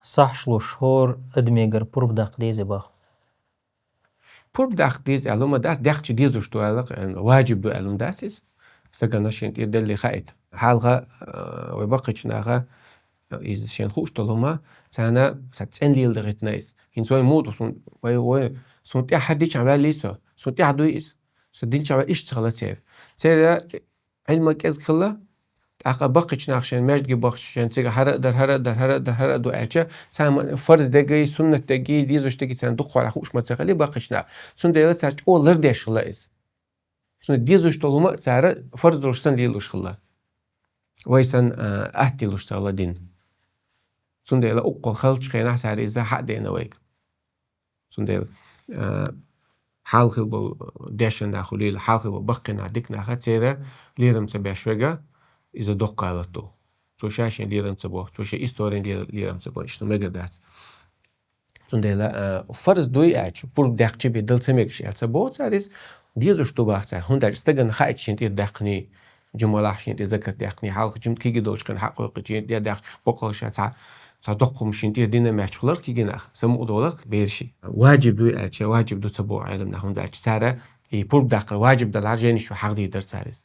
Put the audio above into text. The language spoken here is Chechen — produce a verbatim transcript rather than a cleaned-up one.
Сахьаш луш хӀора адамегара пурба даккха дезий боху? Пурба даккха деза аьлла ма дац, дехча дезаш ду аьлла, важиб ду аьлла ма дац иза. Стагана шен тӀера далли хаийта. Хьалха, а, вай баккхийчу наха, а, иза шен хууш долу хӀума, царна цхьа цӀена лела дахийтина иза. ХӀинца вай муха ду, сун, вай, вай, сун тӀаьхьа дича ваьллий со? Сун тӀаьхьа дуй иза? Со динча ваьлла иштта ца хилла церан. Церан Ӏилма кӀезиг хилла, тӀаккха баккхийчу наха шен маьждиге бахча, шен цига хӀара а дар, хӀара а дар, хӀара а дар, хӀара а ду аьлча, царна фарз дегий, суннат дегий, дезаш дегий царна дукха хууш ма ца хилли баккхийчу наха. Цундела цара чӀогӀа лардеш хилла иза. Цундела дезаш долу хӀума а цара фарз долуш санна лелуш хилла. Вай санна, а, атта лелуш ца хилла дин. Цундела уккхул халчу хенахь цара иза хьа а деана вайга. Цундела, а, хьалха хилла болу дешна нах хуьлийла, хьалха хилла болу баккхий нах, дика нах, церан лерам ца беш верг, иза доккха гӀалат ду. Цо ша-шен лерам ца бо, цо шен историн лер-, лерам ца бо, иштта мегар дац. Цундела, а, фарз дуй аьлча, пурба даккхийча бен дала ца мегаш аьлла ца боху цара иза, дезаш ду боху цара, хӀунда аьлча стагана хаийта шен тӀера даьккхиний, жималахь шен тӀе закат даьккхиний, хьалха жим киги долчу хенахь хьакхойкхуьйту шен тӀе даьккхича, боккъал ша цхьа, цхьа доккхум шен тӀе дина меттиг хилар кигинах, самукъа долар бераши. Важиб дуй аьлча, важиб ду ца боху Ӏеламнаха, хӀунда аьлча цара и пурба даккхар важиб далахьара жайнаш чу хьахдийр дара цара иза.